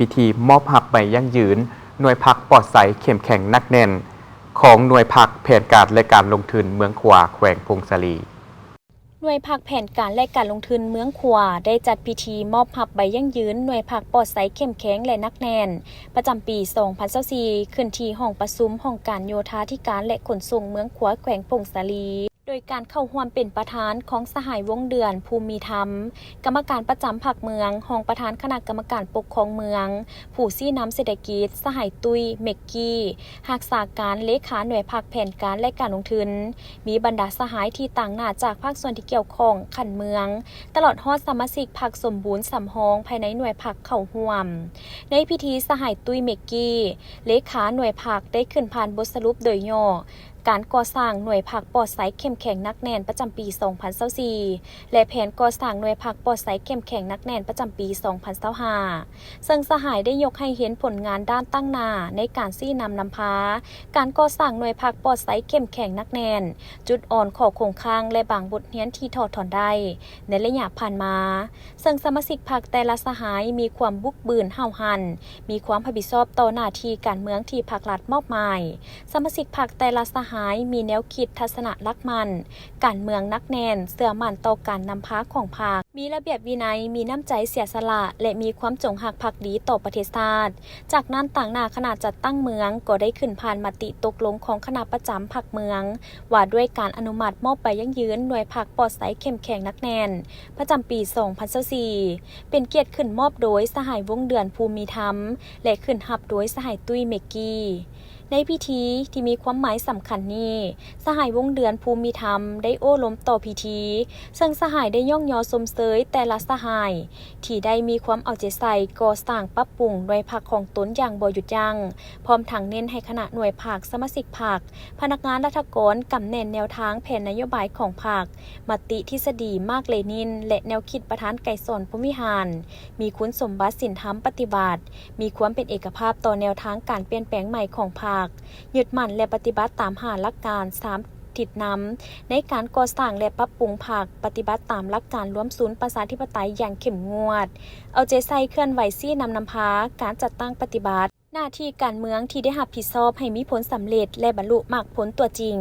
ພິທີມອບຮັບໃບຢັ້ງຢືນໜ່ວຍພັກປອດໃສເຂັ້ມແຂງໜັກແໜ້ນ ຂອງໜ່ວຍພັກແຜນການ ແລະ ການລົງທຶນເມືອງຂວາ ແຂວງຜົ້ງສາລີ. ໜ່ວຍພັກແຜນການ ແລະ ການລົງທຶນເມືອງຂວາ ໄດ້ຈັດພິທີມອບຮັບໃບຢັ້ງຢືນໜ່ວຍພັກປອດໃສເຂັ້ມແຂງ ແລະ ໜັກແໜ້ນ ປະຈຳປີສອງພັນຊາວສີ່ ຂຶ້ນທີ່ຫ້ອງປະຊຸມຫ້ອງການໂຍທາທິການ ແລະ ຂົນສົ່ງເມືອງຂວາ ແຂວງຜົ້ງສາລີ. ໂດຍການເຂົ້າຮ່ວມເປັນປະທານຂອງສະຫາຍ ວົງເດືອນ ພູມມີທຳ ກຳມະການປະຈຳພັກເມືອງ, ຮອງປະທານຄະນະກຳມະການປົກຄອງເມືອງ, ຜູ້ຊີ້ນຳເສດຖະກິດ, ສະຫາຍ ຕຸ້ຍ ເມັກກີ້ ຮັກສາການເລຂາໜ່ວຍພັກແຜນການ ແລະ ການລົງທຶນ, ມີບັນດາສະຫາຍທີ່ຕາງໜ້າຈາກພາກສ່ວນທີ່ກ່ຽວຂ້ອງຂັ້ນເມືອງ, ຕະຫຼອດຮອດສະມາຊິກພັກສົມບູນສຳຮອງພາຍໃນໜ່ວຍພັກເຂົ້າຮ່ວມ. ໃນພິທີ, ສະຫາຍ ຕຸ້ຍ ເມັກກີ້ ເລຂາໜ່ວຍພັກ ໄດ້ຂຶ້ນຜ່ານບົດສະຫຼຸບໂດຍຫຍໍ້ ການກໍ່ສ້າງໜ່ວຍພັກປອດໃສເຂັ້ມແຂງໜັກແໜ້ນປະຈຳປີສອງພັນຊາວສີ່ ແລະ ແຜນກໍ່ສ້າງໜ່ວຍພັກປອດໃສເຂັ້ມແຂງໜັກແໜ້ນປະຈຳປີສອງພັນຊາວຫ້າ ເຊິ່ງສະຫາຍໄດ້ຍົກໃຫ້ເຫັນຜົນງານດ້ານຕັ້ງໜ້າໃນການຊີ້ນຳນຳພາ ການກໍ່ສ້າງໜ່ວຍພັກປອດໃສເຂັ້ມແຂງໜັກແໜ້ນ, ຈຸດອ່ອນ, ຂໍ້ຄົງຄ້າງ ແລະ ບາງບົດຮຽນທີ່ຖອດຖອນໄດ້ໃນໄລຍະຜ່ານມາ. ເຊິ່ງສະມາຊິກພັກແຕ່ລະສະຫາຍມີຄວາມບຸກບືນຫ້າວຫັນ, ມີຄວາມຮັບຜິດຊອບຕໍ່ໜ້າທີ່ການເມືອງທີ່ພັກລັດມອບໝາຍ. ສະມາຊິກພັກແຕ່ລະສະຫາຍມີແນວຄິດທັດສະນະຫຼັກໝັ້ນ, ການເມືອງໜັກແໜ້ນ, ເຊື່ອໝັ້ນຕໍ່ການນຳພາຂອງພັກ, ມີລະບຽບວິໄນ, ມີນ້ຳໃຈເສຍສະຫຼະ ແລະ ມີຄວາມຈົງຮັກພັກດີຕໍ່ປະເທດຊາດ. ຈາກນັ້ນ, ຕາງໜ້າຄະນະຈັດຕັ້ງເມືອງກໍໄດ້ຂຶ້ນຜ່ານມະຕິຕົກລົງຂອງຄະນະປະຈຳພັກເມືອງ ວ່າດ້ວຍການອະນຸມັດມອບໃບຢັ້ງຢືນໜ່ວຍພັກປອດໃສເຂັ້ມແຂງໜັກແໜ້ນ ປະຈຳປີສອງພັນຊາວສີ່ ເປັນກຽດຂຶ້ນມອບໂດຍສະຫາຍ ວົງເດືອນ ພູມມີທຳ ແລະ ຂຶ້ນຮັບໂດຍສະຫາຍ ຕຸ້ຍ ເມັກກີ້. ໃນພິທີທີ່ມີຄວາມໝາຍສຳຄັນນີ້, ສະຫາຍ ວົງເດືອນ ພູມມີທຳ ໄດ້ໂອ້ລົມຕໍ່ພິທີ, ເຊິ່ງສະຫາຍໄດ້ຍ້ອງຍໍຊົມເຊີຍແຕ່ລະສະຫາຍ ທີ່ໄດ້ມີຄວາມເອົາໃຈໃສ່ກໍ່ສ້າງປັບປຸງໜ່ວຍພັກຂອງຕົນຢ່າງບໍ່ຢຸດຢັ້ງ, ພ້ອມທັງເນັ້ນໃຫ້ຄະນະໜ່ວຍພັກ, ສະມາຊິກພັກ, ພະນັກງານລັດຖະກອນກຳແໜ້ນແນວທາງແຜນນະໂຍບາຍຂອງພັກ, ມະຕິທິດສະດີມາກເລນິນ ແລະ ແນວຄິດປະທານໄກສອນ ພົມວິຫານ, ມີຄຸນສົມບັດສິນທຳປະຕິວັດ, ມີຄວາມເປັນເອກະພາບຕໍ່ແນວທາງການປ່ຽນແປງໃໝ່ຂອງພັກ, ຍຶດໝັ້ນ ແລະ ປະຕິບັດຕາມຫ້າຫຼັກການສາມທິດນຳ ໃນການກໍ່ສ້າງ ແລະ ປັບປຸງພັກ, ປະຕິບັດຕາມຫຼັກການລວມສູນປະຊາທິປະໄຕຢ່າງເຂັ້ມງວດ, ເອົາໃຈໃສ່ເຄື່ອນໄຫວຊີ້ນຳນຳພາການຈັດຕັ້ງປະຕິບັດໜ້າທີ່ການເມືອງທີ່ໄດ້ຮັບຜິດຊອບໃຫ້ມີຜົນສຳເລັດ ແລະ ບັນລຸໝາກຜົນຕົວຈິງ.